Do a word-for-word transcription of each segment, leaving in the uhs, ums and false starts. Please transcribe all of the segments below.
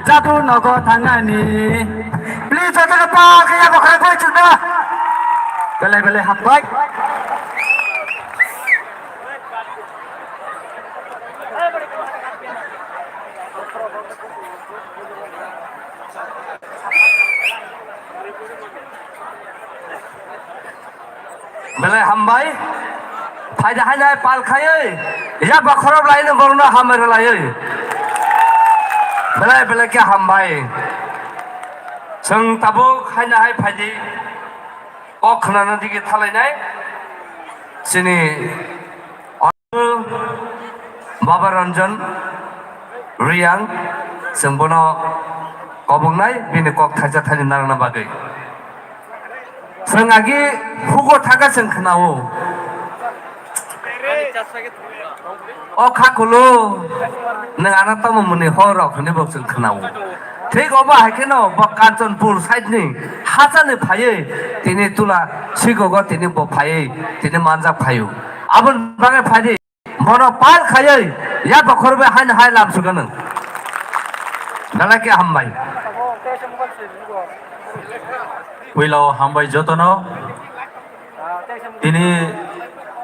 Chatu nogo thangani. Please, jotono pal kaya bokhorok bai chunda. Belai belai hambai. Belai hambai. Phaida hainai pal khaiwi. Ya bokhorok laino borokno hambai rwlaiwi. Belai belai khe hambai. Chwng tabuk haina hai phaidi. Kok khwnana digi thalainai. Chini Baba Ranjan Riyang, chwng bono kobongnai bini kok thaisa thani narwkna bagwi. Chwng agi hugo thaka chwng khwnao. O kha kulu, nwng ano tamo mwnwi hor rok hwnwi bo chwng khwnao. Thik obo hai kheno bo Kanchanpur side ni hachani phaiwi tini tula sikogo tini bo phaiwi tini manjak phaio. Aboni bagwi phaidi. Bono pal khaiwi ya bokhorok bai haino hai lam sukha nwng. Belai khe hambai. Puila o hambai jotono. Tini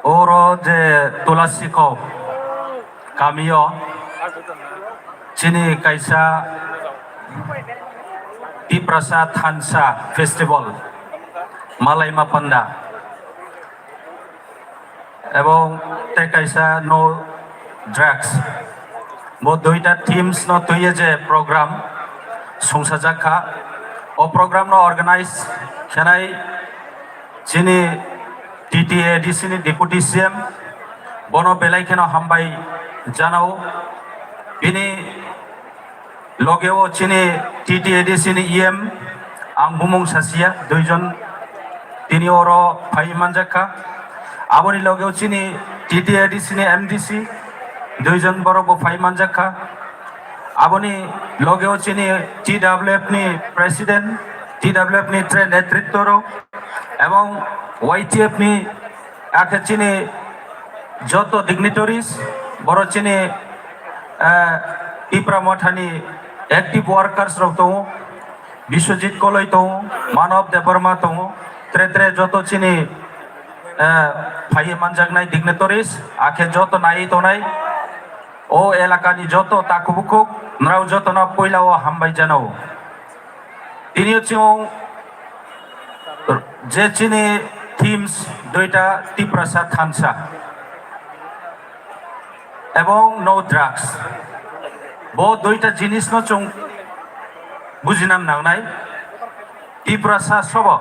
oro je Tulasi kok kamio chini kaisa Tiprasa Thansa Festival Malaima Panda. Ebong tei kaisa no drugs. Bo duita themes no twiwi je program sungsajak kha. O program no organize khenai chini T T A D C ni Deputy C M, bono belai kheno hambai janao. Bini logeo chini T T A D C ni E M, ang bumung sasia, duijon tini oro phai manjak kha. Aboni logeo chini T T A D C ni M D C, duijon borok bo phai manjak kha. Aboni logeo chini T W F ni President, T W F ni tre netritwo rok, ebong Y T F ni, akhe chini joto dignitaries, boro chini, eh, Tipra Mothani active workers rok tongo, Biswajit Koloi tongo, Manav Debbarma tongo, tre tre joto chini, eh, phaiwi manjaknai dignitaries, akhe joto naiwi tongnai o elakani joto takhuk bukhuk, nrao jotono puila o hambai janao. Tini o chwng je chini themes duita Tiprasa Thansa ebong no drugs. Bo duita jinis no chwng bujina nangnai. Tiprasa sobo,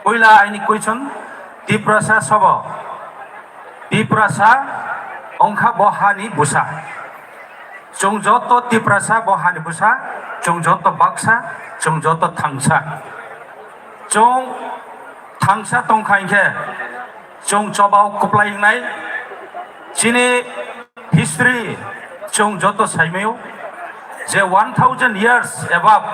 puila aini question, Tiprasa sobo, Tiprasa wngkha bo hani bwsa. Chwng joto Tiprasa bo hani bwsa, chwng joto baksa, chwng joto thangsa. Chwng thangsa tongkha hinkhe chwng chobao kwplai wngnai. Chini history chwng joto saimaio je one thousand years above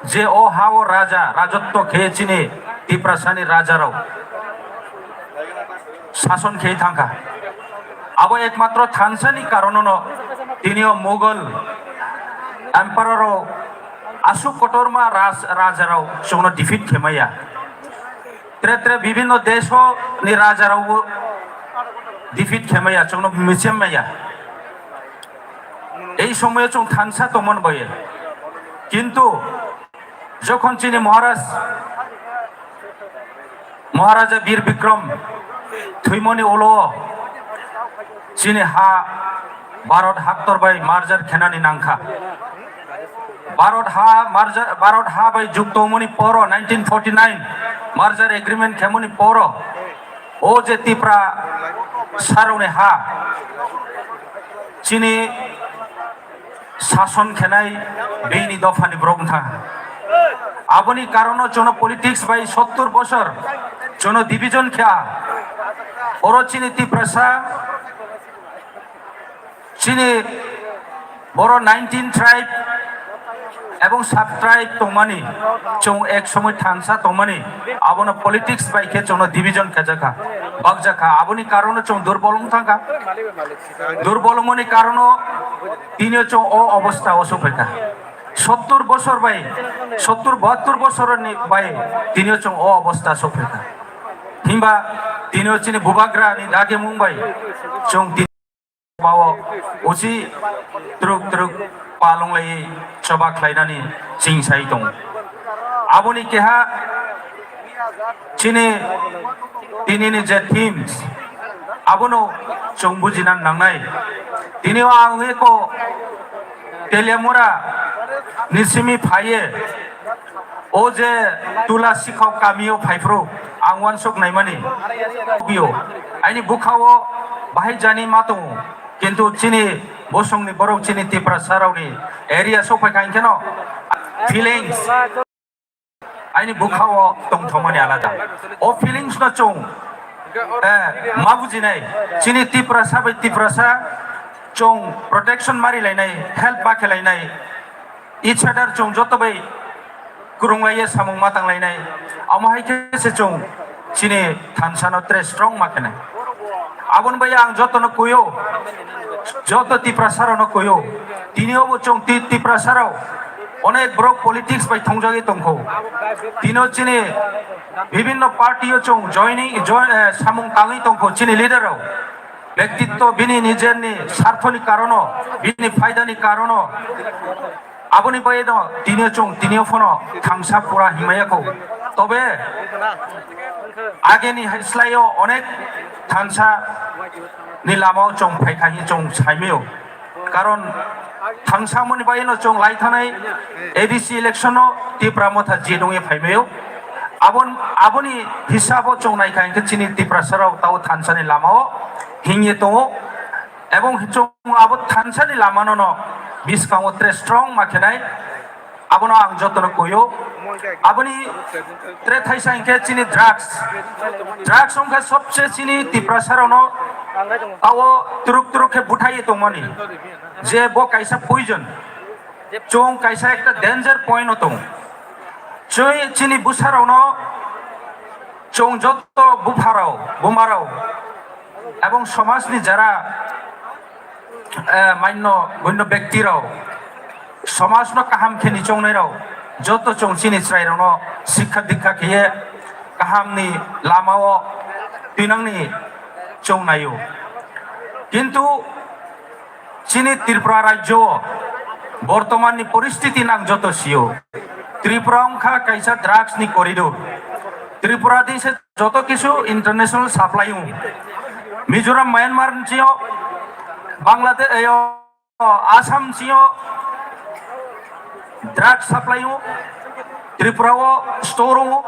je o ha-o raja rajotwo khe chini Tiprasani rajarok sason khe thangkha. Abo ekmatro thansani karonono tini o Mughal emperor rok aswk kotorma raj-, rajarok chwngno defeat khe maya. Tre tre bibhinno desho ni rajarokbo defeat khe maya, chwngno michem maya. Ei somoyo chwng thansa tongmani boye. Kintu jokhon chini Maharaj, Maharaja Bir Bikram thwimani ulo chini ha Bharat haktor bai merger khenani nangkha. Bharat ha merger, Bharat ha bai jukto wngmani poro nineteen forty nine merger agreement khemani poro o je Tipra sarokni ha chini sason khenai bini dophani borok wngkha. Aboni karono chwngno politics bai sottor bosor chwngno division kha. Oro chini Tiprasa chini boro nineteen tribe ebong sub tribe tongmani, chwng ek somoi thansa tongmani, abono politics bai khe chwngno division khajakha, bakjakha, aboni karono chwng durbol wng thangkha. Durbol wngmani karono tini chwng o obostha o sophaikha. Sottur bosor bai, sottur bahattur bosor ni bai tini o chwng o obostha sokphaikha. Himba tini o chini bubagra ni dagemung bai chwng tini o usi truk truk palong lai choba khlainani ching sai tongo. Aboni keha chini tini ni je themes, abono chwng bujina nangnai. Tini o ang eko Teliamura ni simi phaiye, o je Tula Sikhok kamio phaiphru ang uansuk naimani. Bio, aini bukha o bahai jani ma tongo, kintu chini bosongni borok chini Tiprasa rokni area sokphaikha hingkheno feelings aini bukha o tongthokmani alada. O feelings no chwng, eh, ma bujinai, chini Tiprasa bai Tiprasa chwng protection marilainai, help ma khelainai, each other chwng joto bai kwrwnglaio samung ma tanglainai. Omo hai khe se chwng chini thansa no tre strong ma khenai. Aboni bai ang joto no kuio, joto Tiprasa rok no kuio. Tini o bo chwng Ti-, Tiprasa rok onek borok politics bai thongjagwi tongkho. Tini o chini bibhinno party o chwng joining, join, eh, samung tangwi tongkho chini leader rok. Bektitto bini nijerni sarthoni karono, bini phaidani karono, aboni bagwi no tini o chwng, tini o phano thansa pura himaya kho. Tobe ageni hai slai o onek thansa ni lama o chwng phaikha hin chwng saimaio. Karon thangsa moni bai no chwng lai thanai A D C election no Tipra Motha jit wngwi phaimaio. Abon-, aboni hisabo chwng naikha hinkhe chini Tiprasa rok tao thansa ni lama o hingye tongo. Ebong chwng abo thansa ni lama no no biskango tre strong ma khenai. Abono ang jotono kuio. Aboni tre thaisa hinkhe chini drugs. Drugs wngkha sobse chini Tiprasa rokno tao turuk turuk khe buthai tongmani. Je bo kaisa poison. Chwng kaisa ekta danger point o tong. Chwng chini bwsa rokno chwng joto bupharok, bumarok ebong somajni jara, eh, maino, buino bektirok, somajno kaham khe ni chongnairok, joto chwng chini chwrairokno sikha dikha khiye kahamni lamao twinangni chwng naio. Kintu chini Tripura rajyo bortomanni poristiti nang joto sio. Tripura wngkha kaisa drugs ni corridor. Tripura dei se joto kisu international supply wngo. Mizoram, Myanmar ni sio, Bangladesh, eyo, Assam sio drug supply wngo. Tripura o store wngo.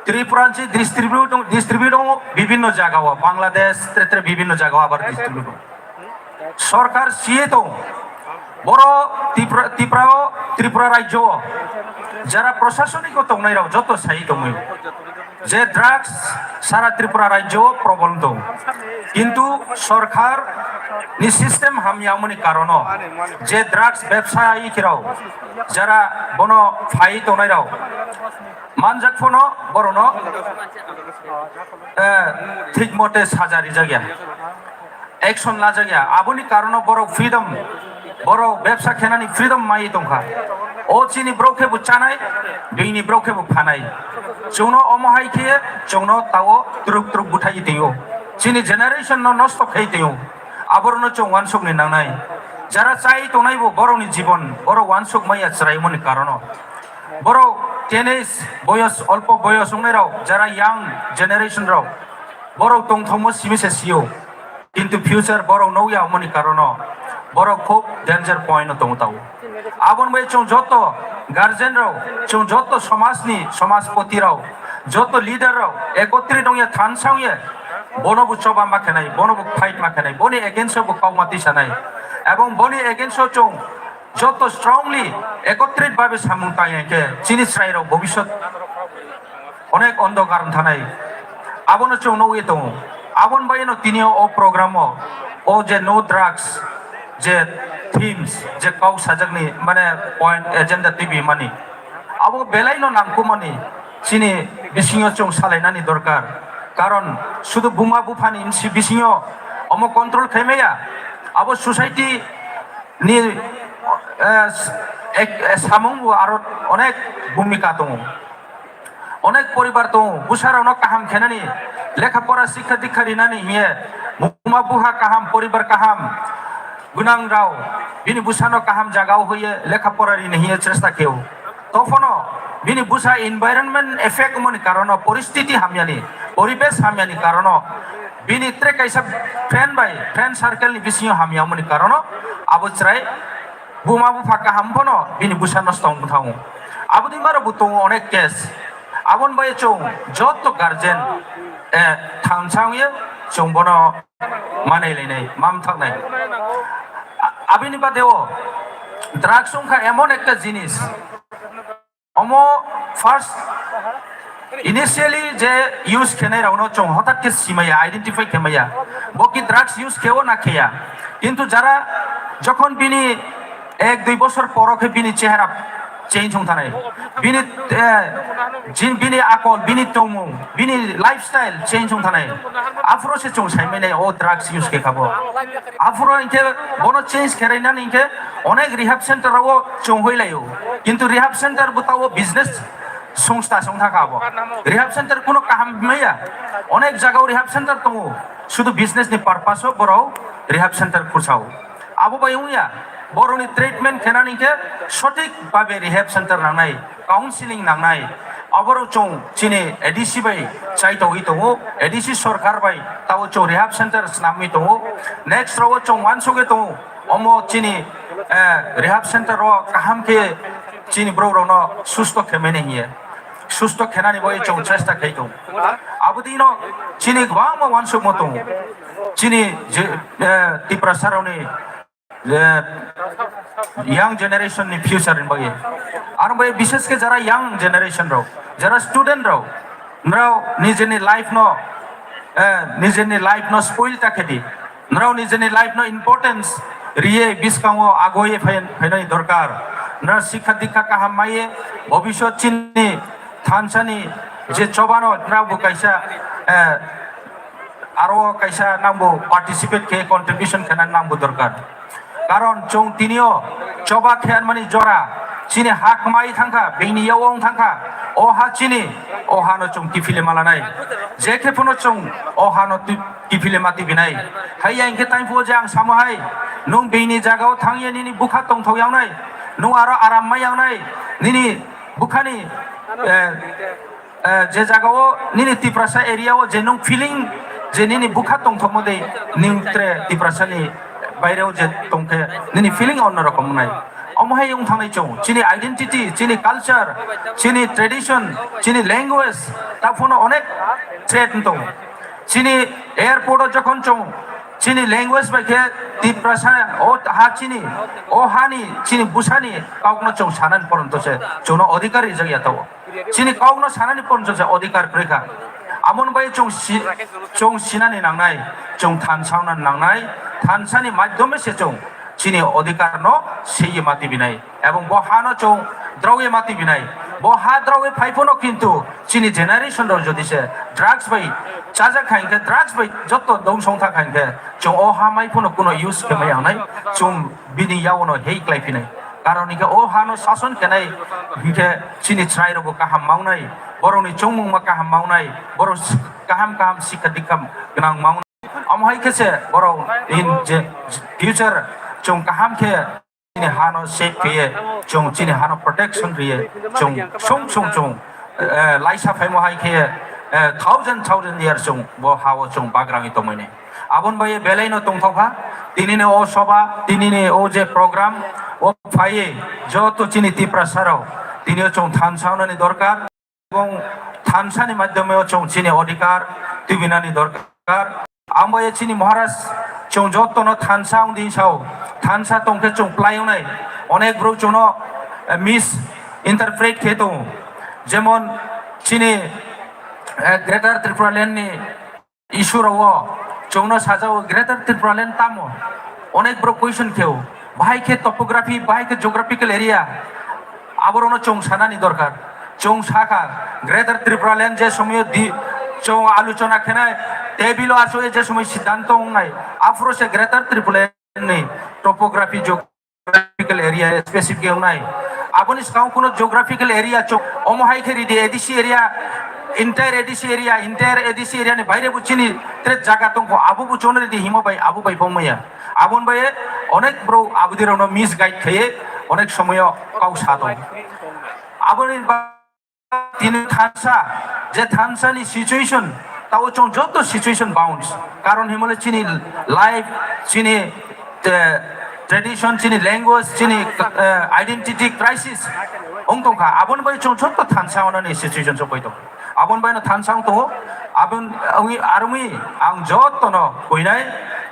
Tripura ni distribute, distribute wngo bibhinno jaga o, Bangladesh, tre tre bibhinno jaga o abar distribute wngo. Sorkar siye tong. Boro Tripura, Tripura o, Tripura rajyo o jara proshasoniko tongnai rok joto sai tongwi. Je drugs sara Tripura rajyo o problem tong. Kintu sorkar ni system hamya wngmani karono je drugs bebsa ikhirok jara bono phai tongnai rok manjak phano borono, eh, thik mote saja rijak ya. Action lajak ya. Aboni karono borok freedom, borok bebsa khenani freedom mai tongkha. O chini borok khe bo chanai, bini borok khe bo phanai. Chwngno omo hai khe chwngno tao truk truk buthai tio. Chini generation no nosto khai tio. Aborno chwng wansuk ni nangnai. Jara chai tongnai bo borokni jibon, borok wansuk maya chwraimoni karono. Borok teenage boyos, olpo boyos wngnai rok, jara young generation rok, borok tongthokmo simi se sio. Kintu future borok nukya omo ni karono borok khub danger point o tongo tao. Aboni bai chwng joto guardian rok, chwng joto somaj ni somajpoti rok, joto leader rok ekotrit wngya thansa wngya bono bo choba ma khenai, bono bo fight ma khenai, boni against o bo kau ma tisanai. Ebong boni against o chwng joto strongly ekotrit babe samung tangya khe chini chwrai rok bobisot onek ondokar wng thanai. Abono chwng nugwi tongo. Aboni bagwino tini o program o, o je no drugs, je themes, je kok sajakni, mane, point agenda twi mani, abo belaino nangkukmani chini bisingo chwng salainani dorkar. Karon sudu buma buphani bisi-, bisingo omo control khaimaya, abo society ni, eh, ek, eh, samung bo aro onek bhumika tongo. Onek poribar tongo, bwsarokno kaham khenani, lekha pora, sikha dikha rinani hiye, buma buha kaham, poribar kaham, gwnang rao bini bwsano kaham jaga o hoye lekha pora rini hiye chesta kheo. Tophono bini bwsa environment effect wngmani karono, poristiti hamyani, poribesh hamyani karono, bini tre kaisa friend bai, friend circle ni bisingo hamya wngmani karono abo chwrai buma bupha kaham phano bini bwsa nosto wng thango. Aboni maro bo tongo onek case. Aboni bai chwng joto guardian, eh, thansa wngya chwng bono manai lainai, mam thaknai. A-, abini bade o drugs wngkha emon ekta jinis, omo first initially je use khenai rokno chwng hotat khe simaya, identify khemaya, bo ki drugs use kheo na kheya, kintu jara jokhon bini ek dui bosor poro khe bini chehra change wng thanai, bini, eh, jin, bini akol, bini tongmung, bini lifestyle change wng thanai. Aphuru se chwng sai manya o drugs use khe kha bo. Aphuru hinkhe bono change khe rainani hinkhe onek rehab center o chwng hoi laio. Kintu rehab center bo tao business songstha song thaka bo. Rehab center kuno kaham maya. Onek jaga o rehab center tongo. Sudu business ni purpose o borok rehab center khursa o. Abo bai wngya, borokni treatment khenani khe sothik babe rehab center nangnai, counseling nangnai. Aborok chwng chini A D C bai chaitogwi tongo, A D C sorkar bai tabo chwng rehab center snamwi tongo. Next rogo chwng uansugwi tongo, omo chini, eh, rehab center o kaham khe chini borok rokno susto khe mene hiye, susto khenani bai chwng chesta khai tongo. Abodino chini kwbangma uansukma tongo, chini je, eh, Tiprasa rokni je young generation ni future ni bagwi. Aro bai bishes khe jara young generation rok, jara student rok, nrao nijeni life no, eh, nijeni life no spoil ta khedi. Nrao nijeni life no importance riye biskango agoye phai-, phainani dorkar. Nrao sikha dikha kaham maiye bobiswt chini thansani je chobano nrao bo kaisa, eh, aro kaisa nangbo participate khe contribution khena nangbo dorkar. Karon chwng tinio choba khe anmani jora chini ha kmai thangkha, bini yago wng thangkha, o ha chini, o hano chwng kiphile malanai. Je khe phano chwng o hano twi-, kiphile mati binai. Haiya hinkhe taiphuo je ang samo hai, nwng bini jagao thangya nini bukha tongthok yagnai, nwng aro aram mai yagnai, nini bukhani, eh, eh, je jagao nini Tiprasa area o je nwng feeling je nini bukha tongthokma de nwng tre Tiprasa ni baire o je tongkhe nini feeling onno rokom wngnai. Omo hai wng thangnai chwng chini identity, chini culture, chini tradition, chini language, ta phono onek threat wng tongo. Chini airport o jokhon chwng chini language bai khe Tiprasa o ha chini, o hani chini bwsani kokno chwng sanani poronto se chwngno odhikar rijak ya tabuk. Chini kokno sanani poronto se odhikar kwrwi kha. Amoni bai chwng si-, chwng sinani nangnai, chwng thansa wngnani nangnai, thansani madhyome se chwng chini odhikar no seiye mati binai. Ebong bo ha no chwng draw ye mati binai. Bo ha draw ye phai phano kintu chini generation rok jodi se drugs bai chajak kha hinkhe, drugs bai jotto dong song thang kha hinkhe, chwng o ha mai phano kuno use khe mai ya wngnai, chwng bini yago no hei klai phinai. Karon hinkhe o ha no sason khenai hinkhe chini chwrai rok bo kaham ma wngnai, borok ni chongmung ma kaham ma wngnai, borok kaham kaham sikha dikha gwnang ma wngnai. Omo hai khe se borok in je future chwng kaham khe chini hano save khe ye, chwng chini hano protection rwi ye, chwng sung sung chwng, eh, laisa phaimo hai khe ye, eh, thousand thousand years chwng bo ha-o chwng bagrangwi tongmani. Aboni bai belai no tongthok kha, tinini o soba, tinini o je program, o phaiwi joto chini Tiprasa rok, tini o chwng thansa wngnani dorkar. Ebong thansani madhyome o chwng chini odhikar tubinani dorkar. Ang bai chini Maharaj chwng jotono thansa wng di sao, thansa tongkhe chwng plai wngnai. Onek borok chwngno, eh, misinterpret khe tongo. Jemon chini, eh, Greater Tripura Land ni issue rok o chwngno sajao Greater Tripura Land tamo? Onek borok question kheo. Bahai khe topography, bahai khe geographical area, aborokno chwng sanani dorkar. Chwng sakha Greater Tripura Land je somoyo di chwng aluchona khenai, table o asoe je somoi siddhanto wngnai, aphuru se Greater Tripura Land ni topography, geographical area specific wngnai. Aboni swkango kuno geographical area chwng omo hai khe ridi A D C area, entire A D C area, entire A D C area ni baire bo chini tre jaga tongkho, abo bo chwng ridi himo bai abo bai bo maya. Aboni bai onek bro abudi rokno misguide khaye onek somoyo kau sa tongo. Aboni ba- Tini thansa, je thansa ni situation, tao chwng joto situation bounds. Karon himole chini life, chini, eh, tradition, chini language, chini, eh, identity crisis wng tongkha. Aboni bai chwng joto thansa onani situation sokoi tong. Aboni bai no thansa wng tongo. Abon, wngwi, arwngwi ang joto no koinai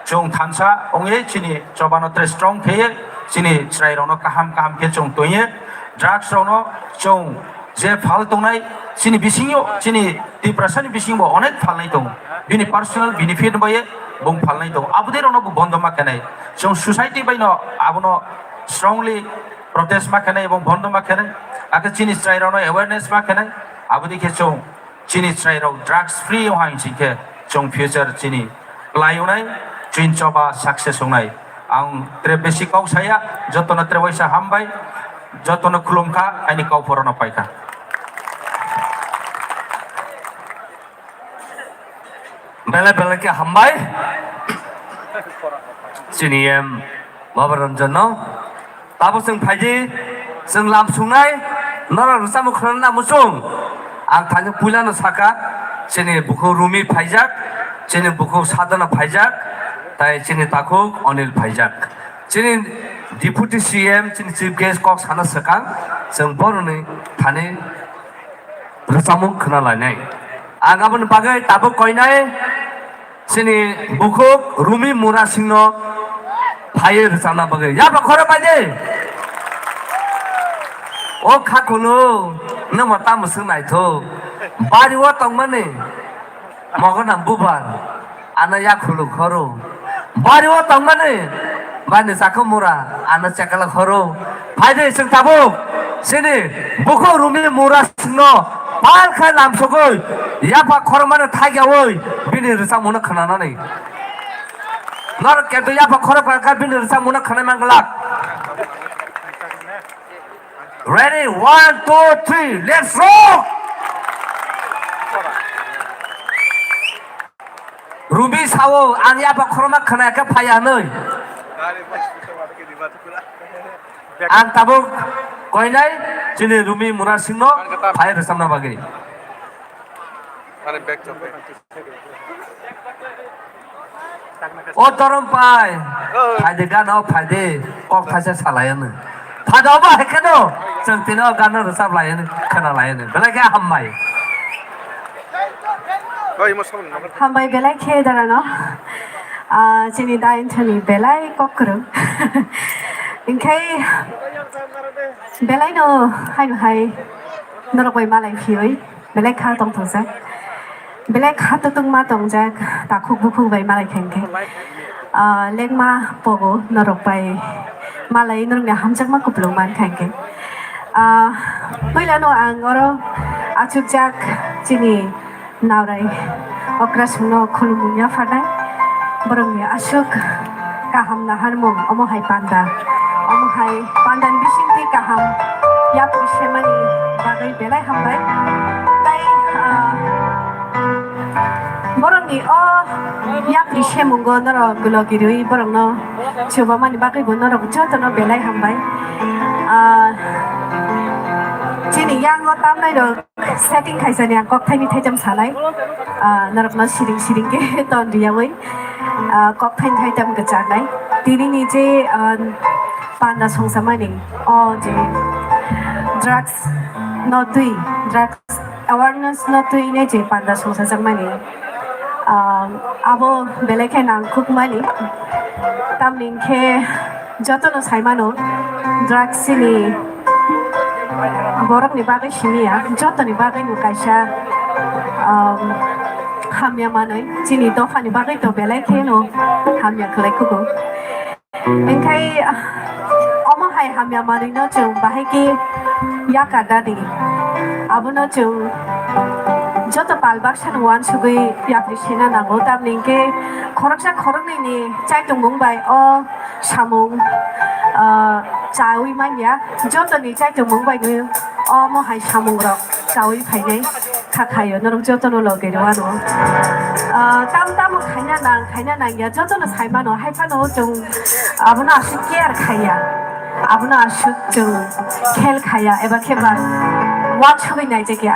chwng thansa wngwi chini chobano tre strong kheye, chini chwrai rokno kaham kaham khe chwng toiye, drugs rokno chwng je phal tongnai, chini bisingo, chini Tiprasani bisingo onek phalnai tongo. Bini personal benefit bai bung phalnai tongo. Abodei rokno bo bondo ma khenai. Chwng society bai no abono strongly protest ma khenai, ebong bondo ma khenai. Akhe chini chwrai rokno awareness ma khenai. Abodei khe chwng chini chwrai rok drugs free wng hai sing khe chwng future chini Laiyunai chwng choba success wngnai. Ang tre besi kok saya, jotono tre waisa hambai, jotono khulumkha, aini kok phorono paikha. Belai belai khe hambai. Chini em Baba Ranjan no. Tabuk chwng phaidi, chwng lam sungnai, norok rwchapmung khwnana muchung. Ang thani puilano saka, chini bukhuk Rumi phaijak, chini bukhuk Sadhana phaijak, tai chini takhuk Anil phaijak. Chini Deputy C M, chini Chief Guest kok sana swkang, chwng boroni thani rwchapmung khwnalainai. Ang aboni bagwi tabuk koinai, chini bukhuk Rumi Mura Singno phaiwi rwchapna bagwi. Yapha khoro pai de. O khakhulu, nwma tamo swng naithok. Bari o tongmani, mogonam bubar, ano yakhulu khoro. Bari o tongmani, bani chakha Mura, ano chekala khoro. Phaidi chwng tabuk, chini bukhuk Rumi Mura Singno pal khai lamsogwi, yapha khorokmano thaikiawi bini rwchapmungno khwnanani. Norok kebo yapha khorok kha bini rwchapmungno khwnai manglak. Ready, one, two, three, let's rock! Rumi sao, ang yapha khorokma khwnaya khe phaiya hinwi. Ang tabuk koinai chini Rumi Mura Singno phai rwchapna bagwi. O Dorom pai, phaidi gana o phaidi, kok thaisa salai ano. Phada obo hai kheno, chwng tini o gana rwchap lai ano, khwna lai ano. Belai khe hambai. Hambai belai khe darano. Ah, chini da Anthony belai kok kwrwng. Hinkhe belai no hai no hai norok bai malai phioi. Belai kha tongthokjak. Belai kha totongma tongjak, takhuk bukhuk bai malai kha hinkhe. Ah, lengma pogo norok bai malai norokni hamjakma kupulung man kha hinkhe. Ah, puilano ang oro achukjak chini naurai okrasongno khulumung yapharnai. Borokni aswk kaham naharmung, omo hai panda. Omo hai pandani bisingtwi kaham yapri semani bagwi belai hambai. Tai, ah, borokni o yapri semungo norok gulo girwi borokno chubamani bagwi bo norok jotono belai hambai. Ah, chini yango tamnairok setting khaisani ang kok thaini thaitham sanai. Ah, norokno siring siring khe ton riyawi, ah, kok thaini thaitham kwcharnai. Tinini je, ah, panda songsamani, o je drugs no twi, drugs awareness no twi ne je panda songsajakmani, ah, abo belai khe nangkukmani. Tamni hinkhe jotono saimano, drugs chini borokni bagwi simi ya, jotoni bagwi no kaisa, um, hamya manwi, chini dophani bagwi to belai kheno hamya khlai kugo. Hinkhe, ah, omo hai hamya manwino chwng bahai khe yakar dadi. Abono chwng joto pal baksano uansugwi yapri sena nango, tamni hinkhe khoroksa khoroknwini chaitongmung bai o samung, ah, chawi manya, jotoni chaitokmung bai nwi omo hai samungrok chawi phainai kha khaio, norok jotono logi rw anw. Ah, tam tamo khaina nang, khaina nangya, jotono sai mano, hai phano chwng abono aswk care khaiya, abono aswk chwng khel khaiya, eba khe ba uansugwi naijakya.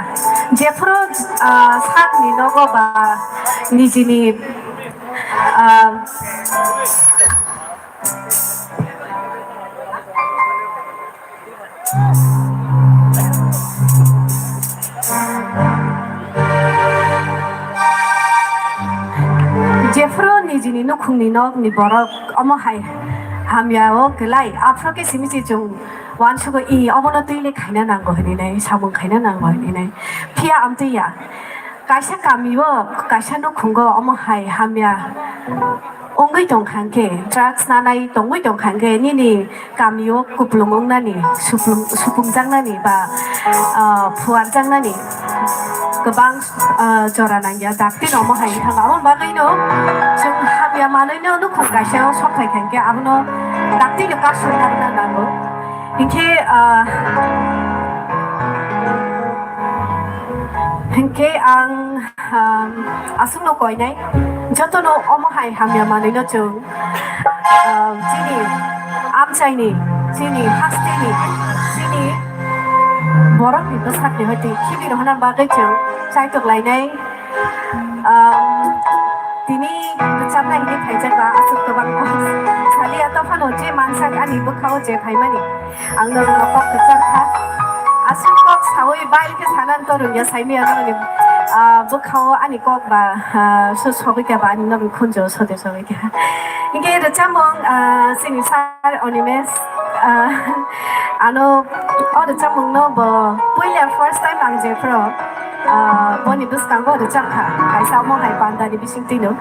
Jephuru, ah, sakni nogo ba nijini, ah, Jephuru nijini nukhungni nokni borok omo hai hamya o kwlai, aphuru khe simi se chwng uansugo, "I, obono twi le khaina nango," hinwi nai, samung khaina nango hinwi nai. Phiya amtwi ya. Kaisa kami o, kaisa nukhungo omo hai hamya wngwi tong kha hwnkhe, drugs nanai tongwi tong kha hwnkhe, nini kami o kupulung wngnani, supung-, supungjaknani ba, ah, phuarjaknani kwbang, ah, jora nangya. Dakti no omo hai wngkha, aboni bagwi no chwng hamya manwi no nukhung kaisa o sok phai kha hwnkhe, abono dakti no kasui narwkna nango. Hinkhe, ah, hinkhe ang, ah, aswkno koinai, jotono omo hai hamya manwino chwng, ah, chini amchaini, chini hasteni, chini borokni bwsakni hati khibi rohorna bagwi chwng chaitok lainai. Ah, tini rwchapnai hinwi phaijak ba aswk kwbangma saliya, tophano je mansak ani bwkhao je phaimani. Ang norokno kok kwchar kha. Aswk kok saui bail khe sana to rwngya, saimaya norokni, ah, bwkhao ani kok ba, ah, so sogwi kha ba ani norokni khunju sote sogwi kha. Hinkhe rwchapmung, ah, chini sir Animesh, ah, ano o rwchapmungno bo puila first time ang jephru, ah, boni bwskango rwchapkha, kaisa omo hai bandani bisingtwino.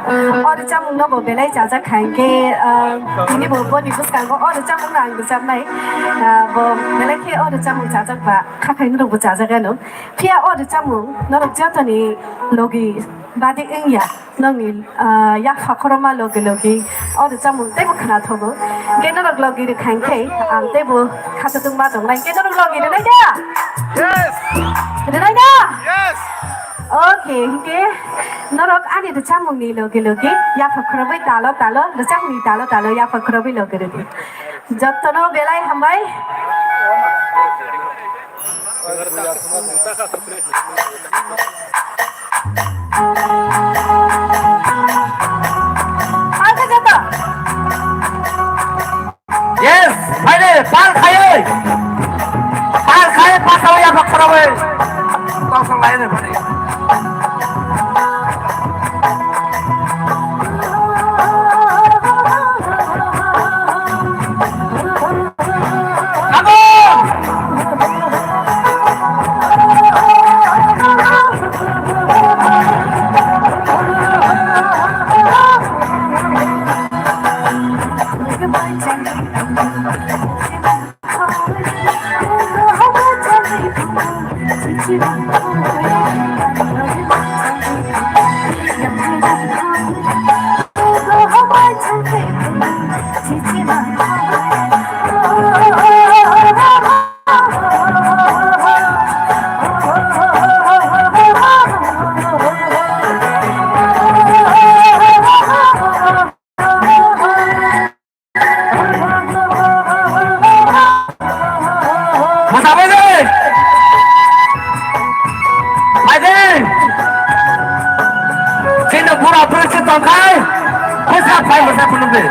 O rwchapmungno bo belai chajak kha, hinkhe, ah, tini bo boni bwskango o rwchapmungno ang rwchapnai. Ah, bo belai khe o rwchapmung chajak ba, kha khainwi rokbo chajak ano. Phiya o rwchapmung norok jotoni logi badi wngya. Nokni, ah, yapha khorokma logi logi o rwchapmung teibo khwnathogo. Hinkhe norok logi rwkha hinkhe ang teibo khatodwng ma tongnai. Hinkhe norok logi rwnai da? Yes! Rwnai da? Yes! Okay, hinkhe norok ani rwchapmungni logi logi yapha khorokbai talo talo, rwchapmungni talo talo yapha khorokbai logi rwdi. Jotono belai hambai. Yes, phaidi, pal khaiwi. Pal khaiwi, pal khaiwi, yapha khorokwi. Tongthok lainai, phaidi. Bwsa bai de. Bai de. Chini bura bwrwi se tongkhai. Bwsa bai bwsa phunuk de.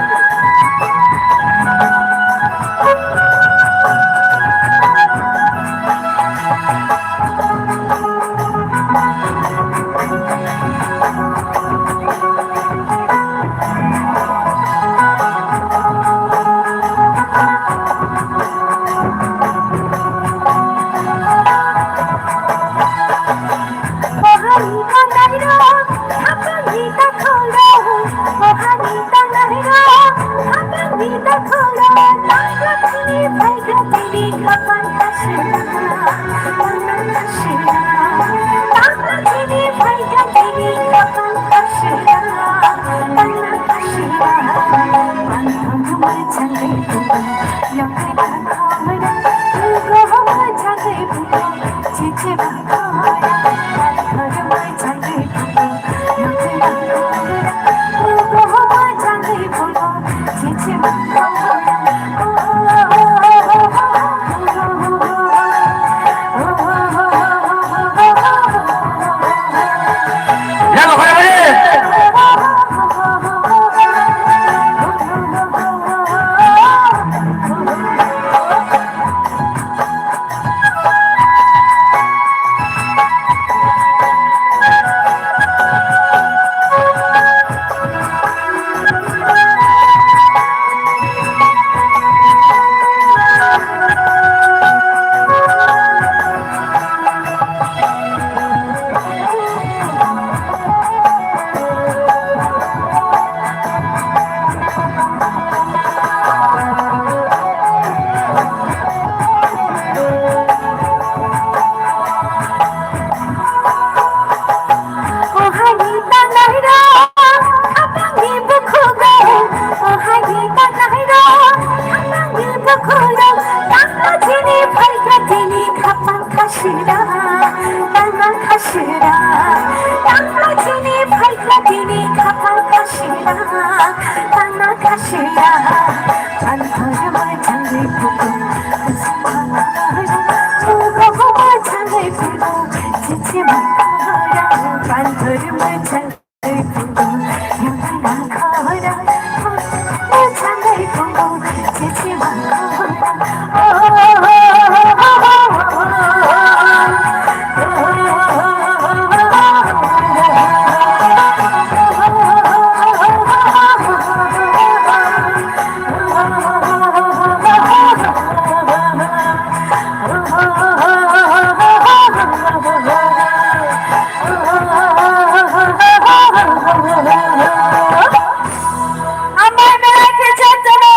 Hambai belai khe jotono.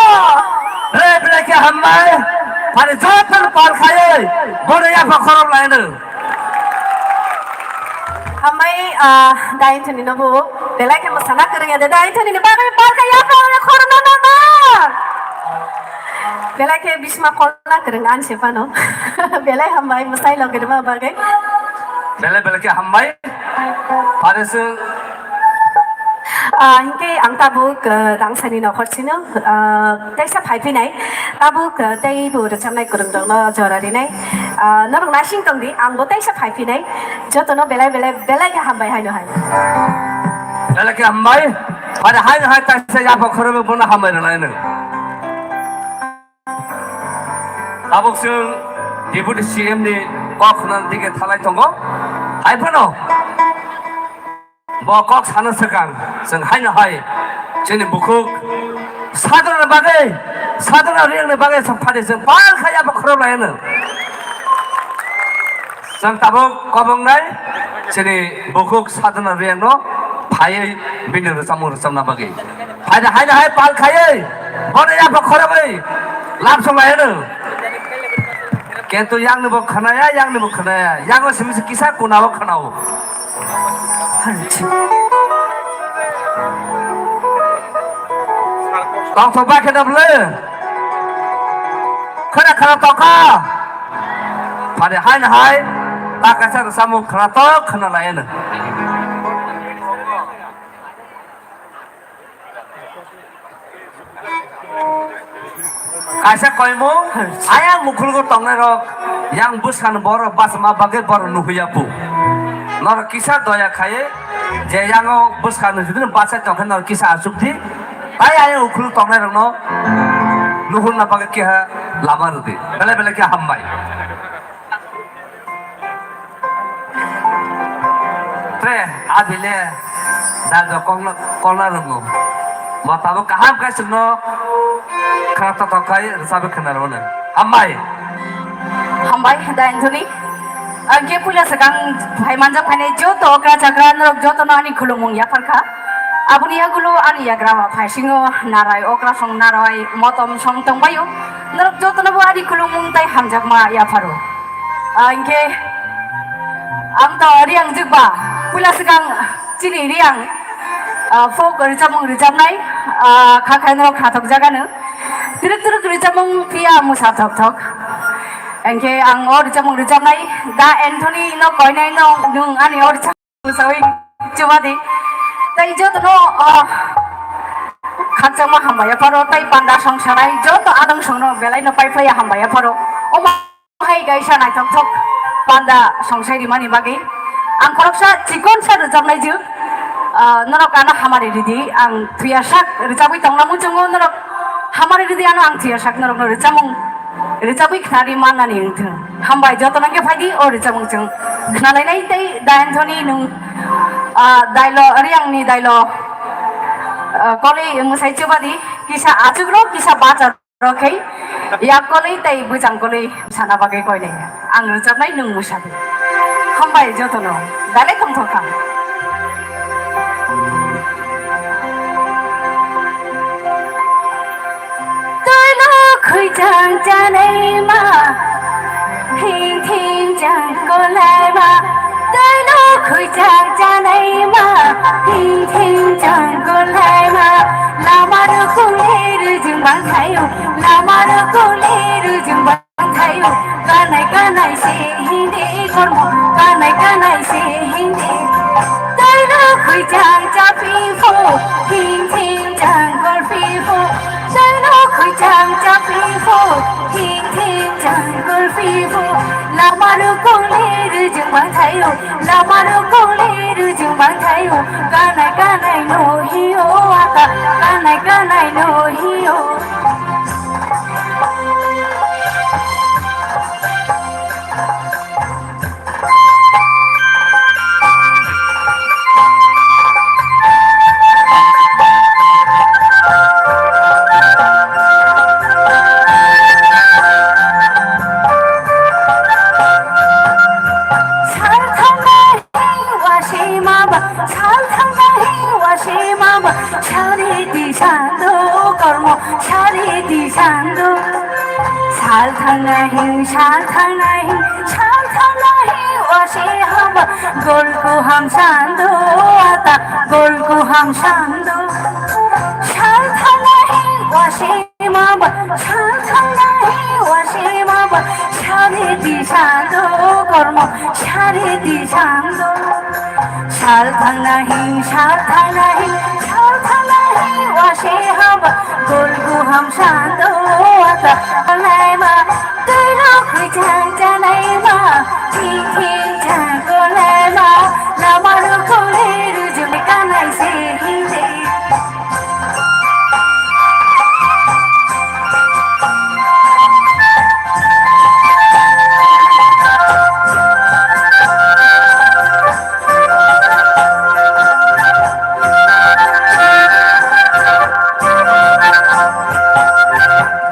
Belai belai khe hambai. Phani jotono pal khaiwi bono yapha khorok laino. Hambai, ah, Dainthani no bo belai khe mwsana kwrwng ya de. Dainthani ni bagwi pal khai yapha khorokno nangma. Belai khe bisma kolna kwrwng ani se phano. Belai hambai mwsai logi rwma bagwi. Belai belai khe hambai. Phare se. Ah, hinkhe ang tabuk, ah, Dangsani nokhor sino, ah, teisa phai phinai. Tabuk, ah, tei bo rwchapnai kwrwng rokno jora rinai. Ah, norok naising tong di, ang bo teisa phai phinai. Jotono belai belai belai khe hambai haino hai. Belai khe hambai. Phare haino hai teisa yapha khorokno bono hambai rwnai nw. Tabuk chwng Deputy C M ni kok khna digi thalai tongo. Hai phano bo kok sana swkang chwng haino hai chini bukhuk sadrona bagwi, sadrona riyangni bagwi chwng phadi chwng pal khaiya bo khorok laino. Chwng tabuk kobongnai chini bukhuk sadrona riyangno phaiwi bini rwchapmung rwchapna bagwi. Haida, haida, hai pal khaiwi, bono yapha khorogwi, lab song laino. Kintu yang ni bo khnaya, yang ni bo khnaya, yang o simi se kisa kuna o khna o. Tong thok ba khe da bwle. Khna khna tokha. Phani hai na hai, ta kaisa rwchapmung khna tok khna laino. Kaisa koimung, ayang mukhulgo tongnai rok, yang bwskang borok bachama bagwi borok nuhuya bu. Norok kisa doya khai, je yango bwskang jodi bachai tongkhe norok kisa achuk di, tai ayang mukhulgo tongnai rokno nuhurna bagwi keha lama rwdi. Belai belai khe hambai. Tre, abile, dago kongna, kongna rungo. Matabo kaham khe chwngno khna totok khai rwchapwi khna rwno. Hambai. Hambai, Dainthani. Ang khe puila swkang phai manjak phainai joto okra chakra norok jotono ani khulumung yapharkha. Aboni yagulo ani yagra wa phaisingo narai okra song narai motom song tongbaio. Norok jotono bo ani khulumung tai hamjakma yapharo. Ah, hinkhe ang to Riang jikba, puila swkang chini Riang, ah, folk rwchapmung rwchapnai, ah, kha khai norok khatok jagano. Twrwk twrwk rwchapmung phiya mwsa thok thok. Hinkhe ang o rwchapmung rwchapnai, Da Anthony no koinai no nwng ani o rwchapmung mwsawi chubadi. Tai jotono, o, khakchangma hambai yapharo, tai panda songsanai joto adong songno belai no pai phaiya hambai yapharo. Omo hai kaisa naithok thok panda songsai rimani bagwi ang khoroksa chikon sa rwchapnai jwk, ah, norok ano hamari ridi, ang thuya sak rwchapwi tongna muchungo, norok hamari ridi ano ang thuya sak norokno rwchapmung rwchapwi khnari mannani wngthung. Hambai jotono khe phaidi o rwchapmung chwng khnalainai tei Da Anthony nwng, ah, Dailo Riangni Dailo, ah, kolwi mwsai chubadi kisa achukro kisa bacha. Rokhe, yak kolwi tei bwchang kolwi sana bagwi koinai. Ang rwchapnai nwng mwsadi. Hambai jotono. Dalai tongthokha. Twino khwichang chanai ma, hing hing chang kolai ma. Twino khwichang chanai ma, hing hing chang kolai ma. Lama rukuli rujung bang thayo. Lama rukuli rujung bang thayo, kanai kanai se hindi kormo, kanai kanai se hindi. Taino khwichang chapi pho, hing hing chang golpi pho. Taino khwichang chapi pho, hing hing chang golpi pho. Lama rukuli rujung bang thayo, lama rukuli rujung bang thayo, kanai kanai no hiyo ata, kanai kanai no hiyo. Sal thangnai wase maba, sal thangnai wase maba, sari di sando kormo, sari di sando. Sal thangnai, sal thangnai, sal thangnai wase haba, golku ham sando ata, golku ham sando. Sal thangnai wase maba, sal thangnai wase maba, sari di sando kormo, sari di sando. Sal thangnai, sal thangnai, sal thangnai wase haba, golku ham sando ata, lai ma, twi rok khwichang chanai ma, thik thik chang kolai ma, lama rukuli rujung kanai se hindi.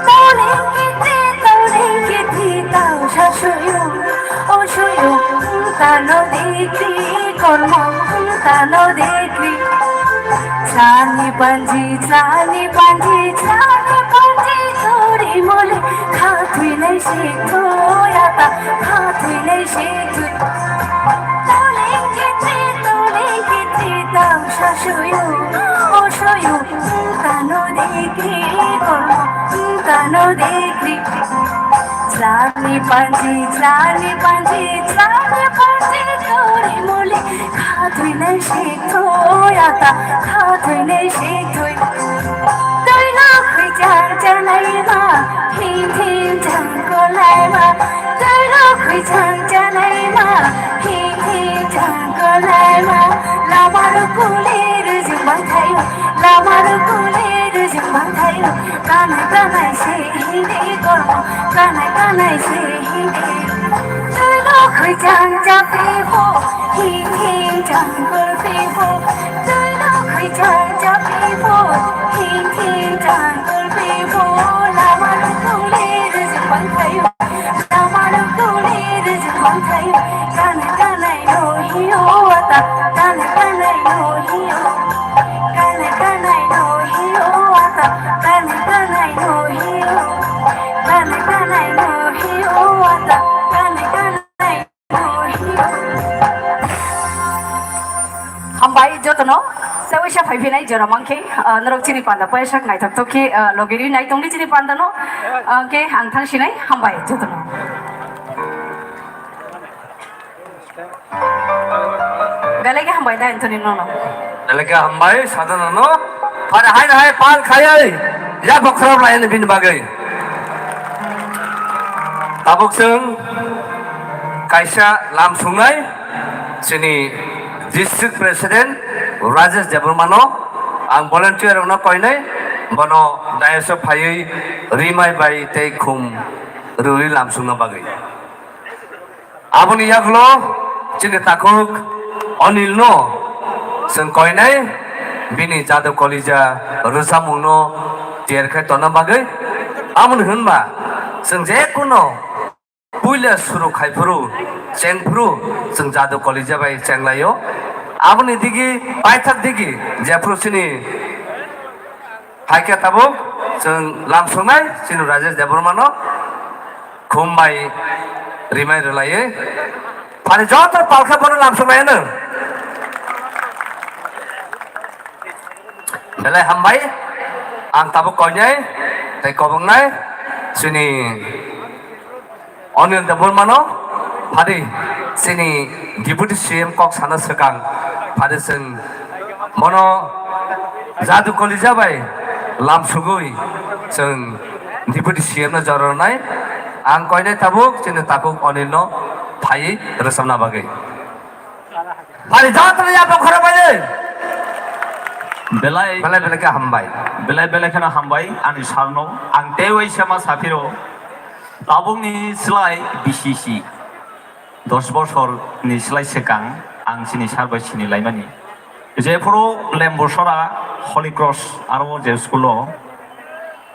Toleng kiti, toleng kiti, tau sa suyu, o suyu, tano dikri, kormo, tano dikri. Chani panji, chani panji, chani panji, tori mole, khatui nai si thui ata, khatui nai si thui. Toleng kiti, toleng kiti, tau sa suyu, o suyu, tano dikri, kormo, tano dikri. Chani panji, chani panji, chani panji, tori mole, khatui nai si thui ata, khatui nai si thui. Twi no khwichang chanai ma, hing hing chang kolai ma. Twi no khwichang chanai ma, hing hing chang kolai ma. Lama rukuli rujung bang thayo, lama rukuli rujung bang thayo. Kanai kanai se hindi kormo, kanai kanai se hindi. Twi no khwichang chapi pho, hing hing chang golpi pho. Twi no khwichang chapi pho, hing hing chang golpi pho. Lama rukuli rujung bang thayo, lama rukuli rujung bang thayo. Kanai kanai no hiyo ata, kanai kanai no hiyo. Kanai kanai no hiyo ata, kanai kanai no hiyo. Kanai kanai no hiyo ata, kanai kanai no hiyo. Hambai jotono. Tei waisa phai phinai jora mankhe, ah, norok chini panda paisa naithok thok khe, ah, logi ri nai tongdi chini panda no, ah, khe ang thang sinai hambai jotono. Belai khe hambai da Anthony nono. Belai khe hambai sadano no. Phare hai hai pal khayai ya bokhorok lai bini bagwi. Tabuk chwng kaisa lam sungnai chini district president Rajesh Debbarma no ang volunteer rokno koinai bono dais o phaiwi rimai bai tei khum rwwi lam sungna bagwi. Aboni yagulo chini takhuk Anil no chwng koinai bini jadu kolija rwchapmung no tiyar khai tonna bagwi. Aboni hwnba chwng je kuno puila suru khai phuru, cheng phuru, chwng jadu kolija bai cheng laio. Aboni digi, paithak digi, jephuru chini hai khe tabuk chwng lam sungnai, chini Rajesh Debbarma no khum bai rimai rwlaiwi. Phani joto palkha bono lam sungnai hwno. Belai hambai, ang tabuk koinai, tei kobongnai, chini Anil Debbarma no phadi chini Deputy C M kok sana swkang phadi chwng bono jadu kolija bai lam sugwi chwng Deputy C M no jora rwnai. Ang koinai tabuk chini takhuk Anil no phaiwi rwchapna bagwi. Phadi jotono ya bokhorok bai. Belai belai belai khe hambai. Belai belai kheno hambai ani sir no. Ang tei waisa ma saphiro. Tabukni slai B C C dos bosor ni slai swkang ang chini sir bai sini laimani. Jephuru Lembusora Holy Cross aro je school o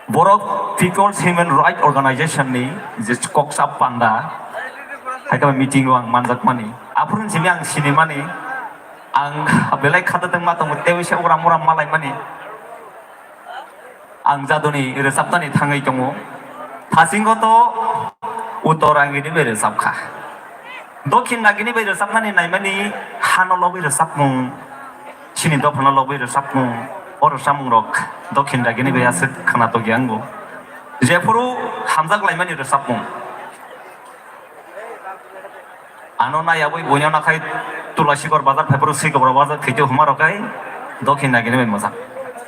borok People's Human Right Organization ni je koksa panda hai khe meeting o ang manjakmani. Aphuru simi ang sinimani, ang belai khata tongma tongo, tei se uram uram malaimani. Ang jaduni rwchapnani thangwi tongo. Thasingo to Uttor Angini bai rwchapkha. Dokhin Nagini bai rwchapnani naimani hano logwi rwchapmung, chini dophano logwi rwchapmung, o rwchapmungrok Dokhin Nagini bai aswk khwna tokya wngo. Jephuru hamjak laimani rwchapmung. Ano naiyawi buino nakhai Tulasikor bazar phaiphuru Sikobra bazar khaitu huma rok kai Dokhin Nagini bai mojak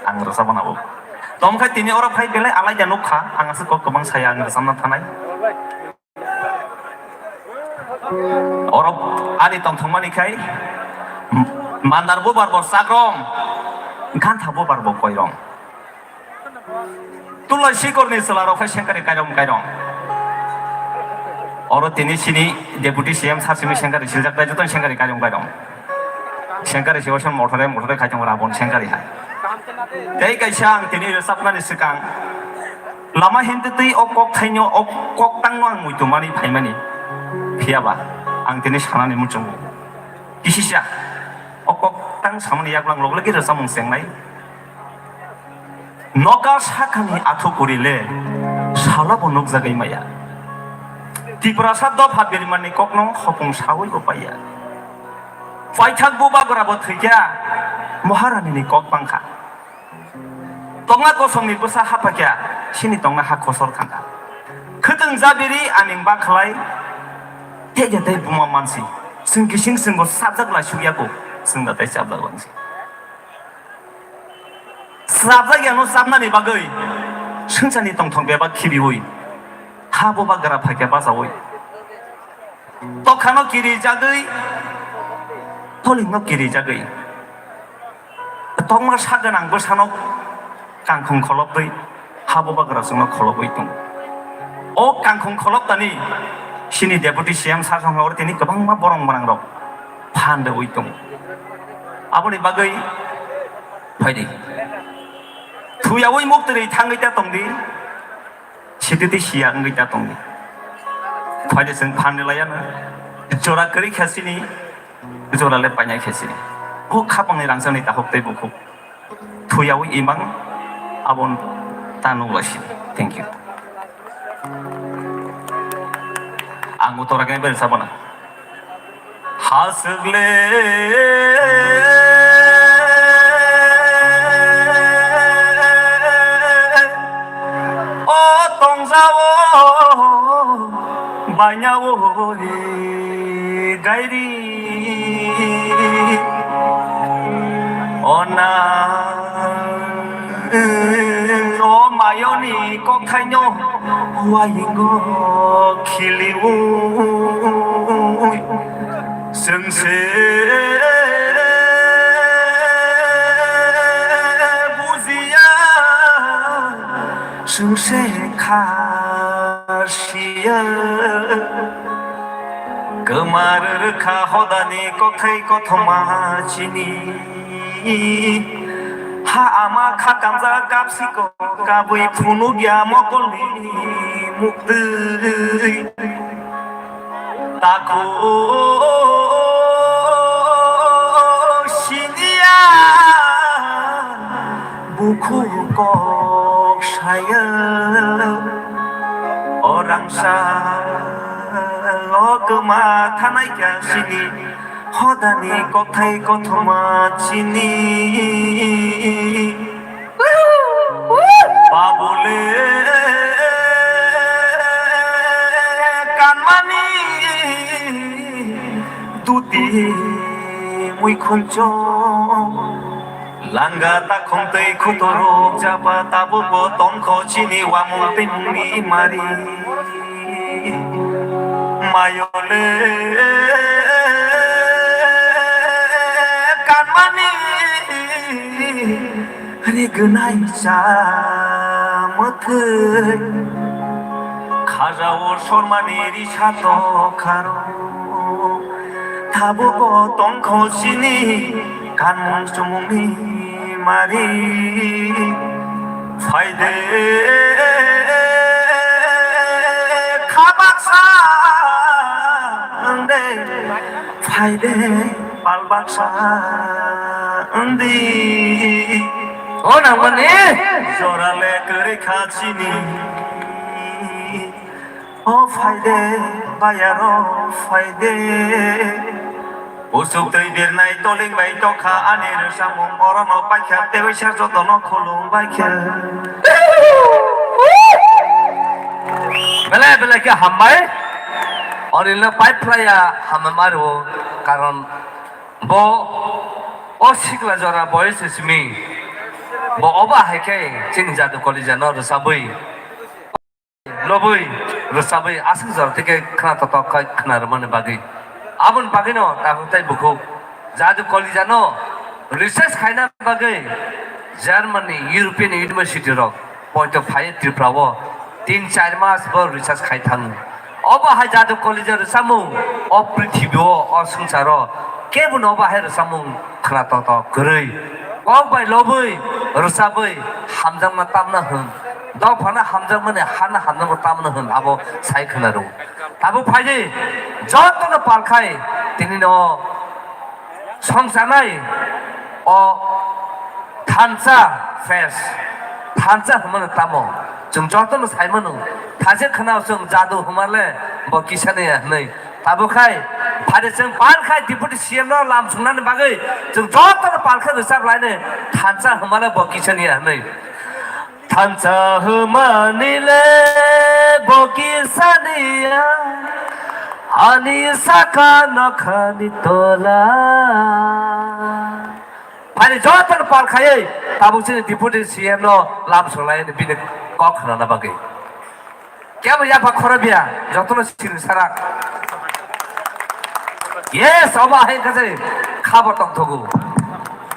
ang rwchapmano bo. Tongkhai tini oro phai belai alaida nukha, ang aswk kok kwbang saya ang rwchapna thanai. Oro ani tongthokmani khai mandar bubar bo chakrom, gantha bubar bo koirom. Tulai sikorni chwla rok khai sengkari kairom kairom. Oro tini sini Deputy C M sir simi sengkari siljak tai joto sengkari kairom kairom. Sengkari si osen motore motore khai tongo Rabon sengkari hai. Tei kaisa ang tini rwchapnani swkang lama hintwi twi o kok thaino o kok tangno ang muitu mani phaimani. Phiyaba ang tini sanani muchungo. Kisisa o kok tang samani yaklang loglogi rwchapmung chengnai. Noka sakhani athu kurile, sala bo nukjagwi maya. Tiprasa dopha birimanni kokno khopung sawi bo paiya. Paithak bubagra bo thwikha, Maharani ni kok bangkha. Tongna kosongni bwsa haphakha, sini tongna ha khosor thangkha. Khwtwng jabiri aning bakhlai, tei tei buma mansi. Chwng kising chwngbo sabjak lai sukya ko, chwng da tei chabjak langsi. Srapjak yano chapnani bagwi swngcharni tongthok bebak khibiwi ha bubagra phaikha bachaui. Tokhano kirijagwi, tolingno kirijagwi. Tongma sak gwnang bwsano kangkhung kholobwi ha bubagra chwngno kholobwi tongo. O kangkhung kholobtani sini Deputy C M sir songkha oro tini kwbangma borok mwnangrok phan rwui tongo. Aboni bagwi phaidi. Thuyaui muktwrwi thangwi ta tongdi. Sititi siya wngwi ta tongdi. Phaidi chwng phan rwlaiya no. Jora kwrwi kha sini, jora le painai kha sini. O khapangni rangchakni takhuk tei bukhuk. Thuyaui imang abon ta nukla sini. Thank you. Ang utora kene beri sabana. Haswk le. Banya o re gairi ona o mayoni kokhaino waingo khiliu sengse bujiya. Chwngse kha siya, kwmar rwkha hodani kokthai kothoma chini. Ha ama kha kamjak kapsiko, kabwi phunukya mokolni muktwi. Takhuk siniya bukhuk kok saya, o rangsa o kwma thanai kha sini, hodani kokthai kothoma chini. Babule kanmani duti mui khuncho langa takhong tei khutorok jaba tabukbo tongkho chini wamung tei mungni mari. Mayole kanmani rignai cha mwthwi khajao sormani risa tokharo. Tabukbo tongkho chini kanmung chumungni mari. Phaide khabaksa wngde, phaide palbaksa wngdi. O nangmani jorale kwrwi kha chini. O phaide, bayaro phaide. Usuk twi birnai toling bai tokha ani rwchapmung orono paikha tei waisa jotono khulum baikha. Belai belai khe hambai. Onilno pipe phlaiya hambai ma rwo, karon bo o sikla jora boyos simi bo obo hai khe chini jadu kolijano rwchabwi. Lobwi rwchabwi aswk jora tike khna totok khai khna rwmani bagwi. Aboni bagwino tabuk tei bukhuk jadu kolijano research khaina bagwi Germany, European University rok poito phaiwi Tripura o tin char mas bo research khai thango. Obo hai jadu kolija rwchamung o prithibi o, o swngcharo kebo no obo hai rwchamung khna totok kwrwi. Kok bai lobwi rwchabwi hamjakma tamna hwn. Dophano hamjakmani hana hamjakma tamno hwn abo sai khwna rw. Tabuk phaidi jotono palkhai tini no songchanai o thansa fest, thansa hwnmano tamo chwng jotono sai mano. Thaise khwnao chwng jadu hwnmale bo kisani ya hwnwi. Tabuk khai phaidi chwng palkhai Deputy C M no lam sungnani bagwi chwng jotono palkhai rwchap laini thansa hwnmale bo kisani ya hwnwi. Thansa hwmani le bo kisaniya, ani saka nokhani tola. Phani joto pal khayai tabuk chini Deputy C M no lam sulaini bini kok khnana bagwi. Kebo yapha khorobya jotono sini sarak. Yes, obo hai kaje khabo tongthogo.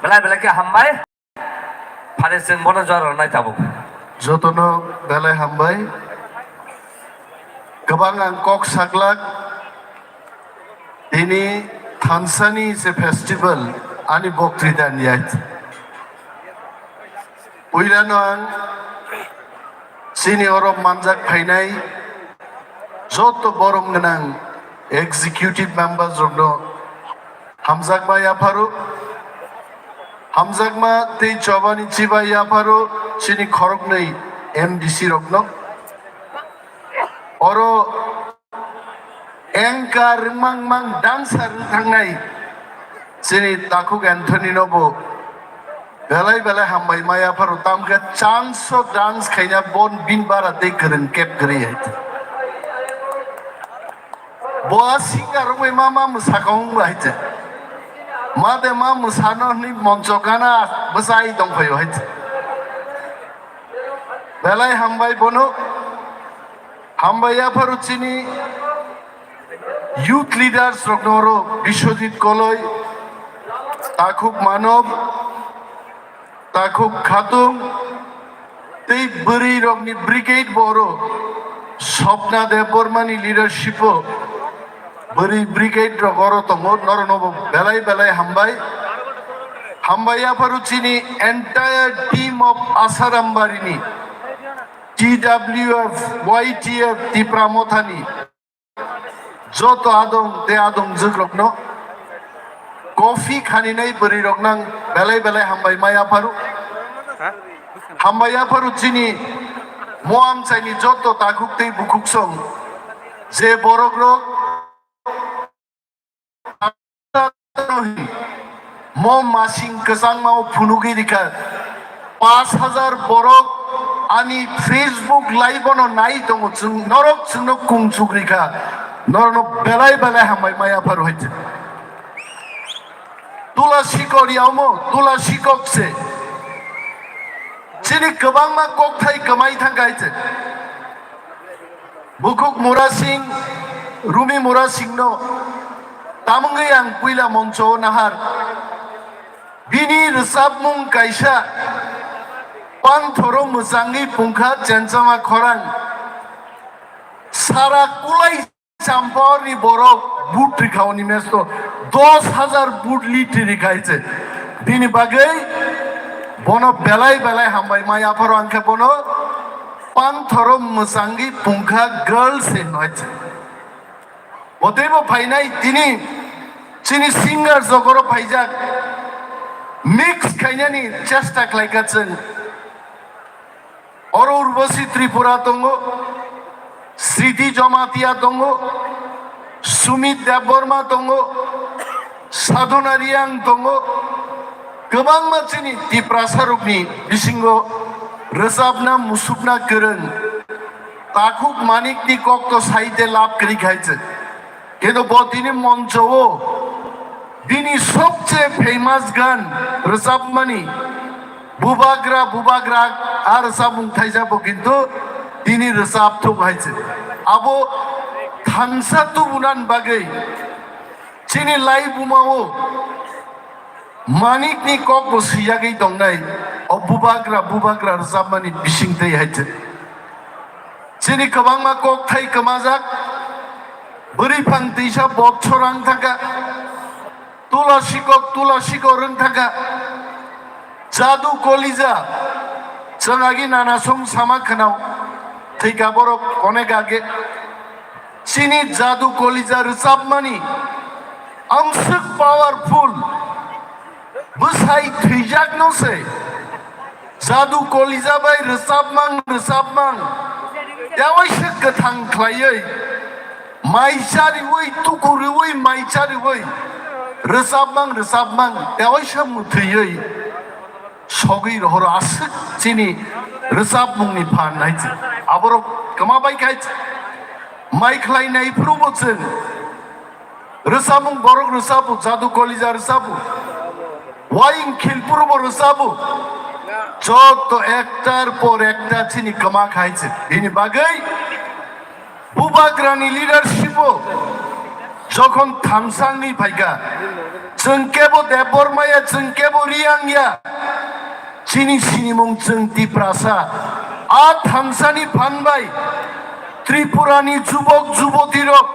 Belai belai khe hambai. Phare chwng bono jora rwnai tabuk. Jotono belai hambai. Kwbang ang kok saklak. Tini thansani se festival ani boktwita ni yait. Puilano ang chini oro manjak phainai joto borom gwnang executive members rokno hamjakma yapharo, hamjakma tei chobani chibai yapharo chini khoroknwi M D C rokno. Oro anchor rwngmang mang dancer rwthangnai chini Takhuk Anthony no bo Belai belai hambai maya pharo, tamkhe chance o dance khaina bon bin bara tei kwrwng kep kwrwi hai. Bo a singer wngwi ma ma mwsakha wngba hai se. Ma de ma mwsano hwnwi moncho gana bwsai tongphaio hai se. Belai hambai bono. Hambai yapharo chini youth leaders rokno oro Biswajit Koloi, Takhuk Manob, Takhuk Khatung, tei bwrwi rokni brigade bo oro Swapna Debbarmani leadership o bwrwi brigade rok oro tongo, norokno bo belai belai hambai. Hambai yapharo chini entire team of Asarambarini, T W F, Y T F, Tipra Mothani joto adong tei adongjwk rokno coffee khaninai bwrwi rok nang belai belai hambai maya pharo. Hambai yapharo chini mo amchaini joto takhuk tei bukhuk song je borok rok mo masing kwchangma o phunugwi rikha. Pash hajar borok ani Facebook live ono nai tongo, chwng norok chwngno kungchuk rikha, norokno belai belai hambai maya pharo hai. Tula sikor yamo, tula sikok se. Chini kwbangma kokthai kwmai thangkha hai se. Bukhuk Murasing, Rumi Murasingno tamungwi ang puila moncho o nahar. Bini rwchapmung kaisa, Panthoro mwchangwi pungkha chenchama khorang. Sara kulai Champawni borok but rikha oni mesto dos hajar but lit rikha hai se. Bini bagwi bono belai belai hambai maya pharo ang khe bono Panthoro mwchangwi pungkha girls se hino hai se. Bo teibo phainai tini chini singer jogoro phaijak mix khainani chesta khlaikha chwng. Oro Urbosi Tripura tongo, Sriti Jamatia tongo, Sumit Debbarma tongo, Sadhana Riang tongo, kwbangma chini Tiprasa rokni bisingo rwchapna musukna kwrwng Takhuk Manikni kokto saite lab kwrwi khai se. Kintu bo tini moncho o bini sobse famous gan rwchapmani Bubagra Bubagra a rwchapmung thaisa bo kintu tini rwchap thung hai se. Abo thansa tubunan bagwi chini lai buma o Manikni kok bo swijagwi tongnai, o Bubagra Bubagra rwchapmani bising twi hai se. Chini kwbangma kokthai kwmajak, bwrwi phang twisa botsorang thangkha, tula sikok tula sikok rwng thangkha, jadu kolija, chwng agi nana song sama khwnao, thwikha borok onek age. Chini jadu kolija rwchapmani amswk powerful, bwsai thwijakno se jadu kolija bai rwchapmang rwchapmang tewaisa kwthang khlaiwi, mai chariwi, tuku riwi, mai chariwi, rwchapmang rwchapmang tewaisa mwthwiwi sogwi rohoro aswk chini rwchapmungni phan hai se. Aborok kwma bai khai se. Mai khlai nai phuru bo chwng rwchapmung borok rwchapo, jadu kolija rwchapo, waing khil phuru bo rwchapo. Joto ektar por ekta chini kwma khai se. Bini bagwi Bubagrani leadership o jokhon thansa wngwi phaikha, chwng kebo Debbarma ya, chwng kebo Riyang ya, chini sinimung chwng Tiprasa. A thansani phan bai Tripurani jubok jubotirok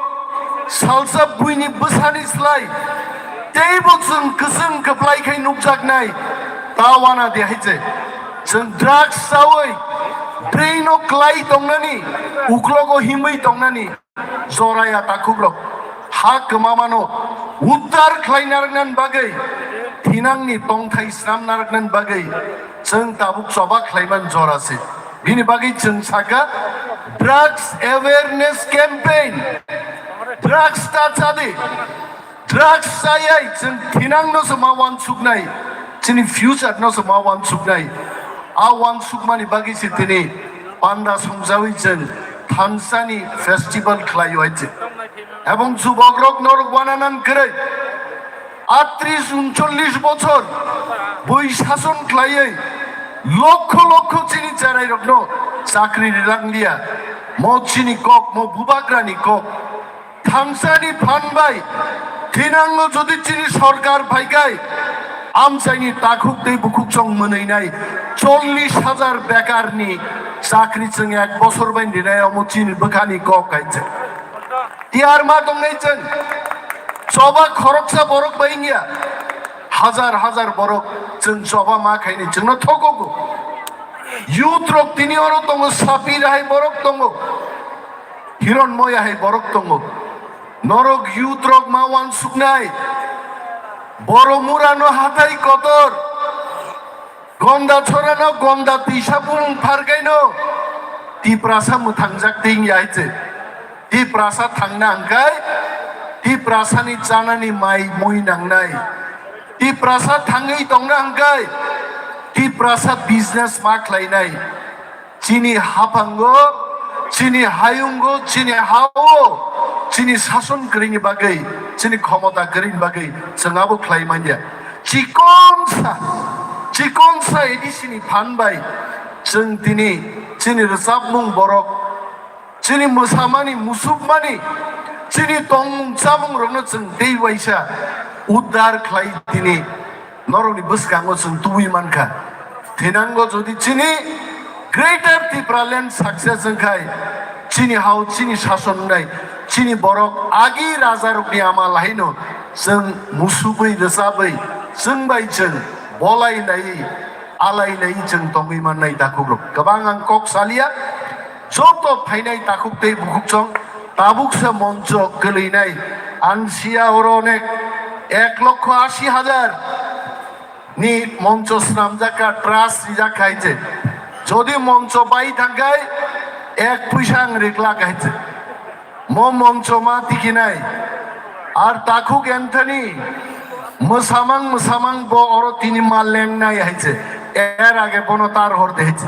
salsa buini bwsani slai teibo chwng kwchwng kwplai khai nukjaknai. Ta wana de hai se. Chwng drugs chawi brain o klai tongnani, uklogo himwi tongnani. Joraya takhukrok, ha kwmamano uddar khlai narwknani bagwi, thinangni tongthai snam narwknani bagwi chwng tabuk choba khlaiman jora se. Bini bagwi chwng saka drugs awareness campaign, drugs ta chadi, drugs chayai chwng thinangno se ma wansuknai, Chini future no se ma uansuknai. A uansukmani bagwi se tini panda songjawi chwng thansani festival khlai o hai chwng. Ebong jubokrok norok wananan kwrwi. Atris uncholish bochor bui sason khlaiwi lokho lokho chini cherairokno chakri rirang liya. Mo chini kok, mo bubagrani kok. Thansani phan bai thinango jodi chini sorkar phaikai, amchaini takhuk tei bukhuk chong mwnwinai chollish hajar bekarni chakri chwng ek bosor bai rinai, omo chini bwkhani kok hai chwng. Tiyar ma tongnai chwng choba khoroksa borok bai wngya, hajar hajar borok chwng choba ma khaini chwngno thokogo. Youth rok tini oro tongo, Sapir hai borok tongo. Hiron Moya hai borok tongo. Norok youth rok ma uansuknai. Boromura no hathai kotor. Gonda chora no gonda tisa bumung pharkai no. Tiprasa mwthangjak tei wngya hai se. Tiprasa thangna hwnkhe Tiprasani chanani mai mui nangnai. Tiprasa thangwi tongna hwnkhe Tiprasa business ma khlainai. Chini haphango, chini hayungo, chini hao, chini sason kwrwini bagwi, chini khomota kwrwini bagwi chwng abo khlai manya. Chikonsa, chikonsa A D C ni phan bai chwng tini chini rwchapmung borok, chini mwsamani, musukmani, chini tongmung chamung rokno chwng tei waisa uddar khlai tini norokni bwskango chwng tubui mankha. Thinango jodi chini Greater Tipraland success wngkhai, chini hao, chini sason wngnai, chini borok agi rajarokni ama lahaino chwng musubui rwchabwi chwng bai chwng bolai nai, alai nai chwng tongwi mannai takhukrok. Kwbang ang kok salia, joto phainai takhuk tei bukhuk chwng tabuksa moncho kwlwinai, ang sia oro onek ek lokho asi hajar ni moncho swnamjak kha, trust rijak kha hai se. Jodi moncho bai thangkhai, ek puisa ang rikla kha hai se. Mo moncho ma tikinai. Ar takhuk Anthony, mwsamang mwsamang bo oro tini ma lengnai hai se. Er age bono tar hor de hai se.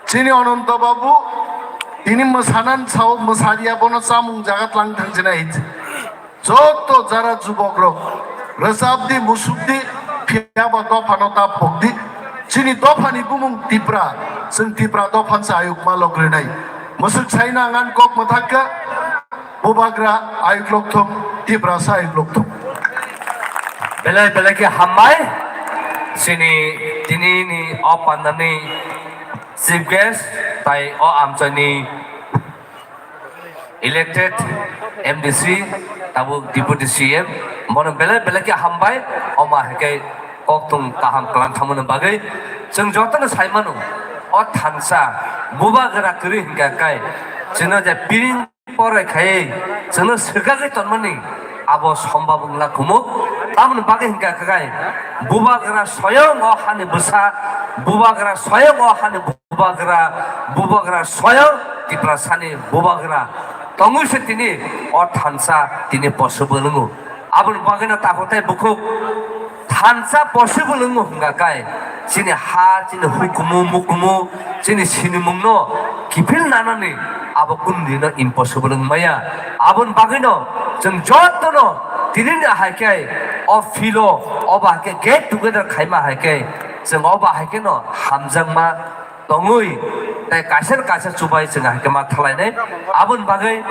Chini Ananto Babu, tini mwsanan sao, mwsariya bono chamung jaga tlang thangsinai hai se. Joto jara jubokrok, rwchapdi, musukdi, phiyaba dophano ta phokdi. Chini dophani bumung Tipra, chwng Tipra dophan se ayuk ma lok rinai. Mwswk saina ngan kok mwthakka, bubagra ayuk lokthok, Tiprasa ayuk lokthok. Belai belai khe hambai, chini tini ni o pandani chief guest, tai o amchaini elected M D C, tabuk Deputy C M, bono belai belai khe hambai, omo hai khe kokthung kaham kwlang thangmani bagwi. Chwng jotono sai mano, o thansa bubagra kwrwi hinkha khe chwngno je piring porai khaiwi chwngno swkagwi tonmani abo sombab wngla kumo. Tamoni bagwi hinkha khe bubagra soyong o hani bwsa, bubagra soyong o hani bubagra, bubagra soyang Tiprasani bubagra tongwi se tini o thansa tini possible wngo. Aboni bagwino takhuk tei bukhuk thansa possible wngo hwnkha khe chini ha, chini hukumu mukumu, chini sinimungno kiphil nanani abo kundino impossible wngmaya. Aboni bagwino chwng jotono tinini hai khe o field-o, obo hai khe get together khaima hai khe chwng obo hai kheno hamjakma tongwi, tei kaisa kaisa chubai chwng hai khe ma thalainai. Aboni bagwi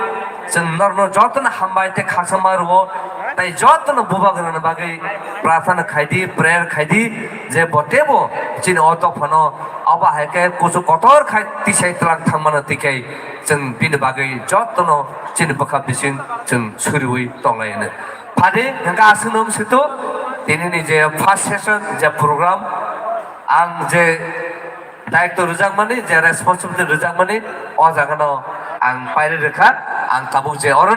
chwng norokno jotono hambai tei khakchangma rwo, tei jotono bubagrani bagwi prarthana khaidi, prayer khaidi, je bo teibo chini o dophano abo hai khe kuchuk kotor khai tisai twlang thangmano twi khe chwng bini bagwi jotono chini bwkha bising chwng suriwi tonglaino. Phadi hwnkhe aswkno wng situ tinini je first session je program ang je daitw rwjakmani, je responsibility rwjakmani, o jagano ang pairi rwkha. Ang tabuk je oro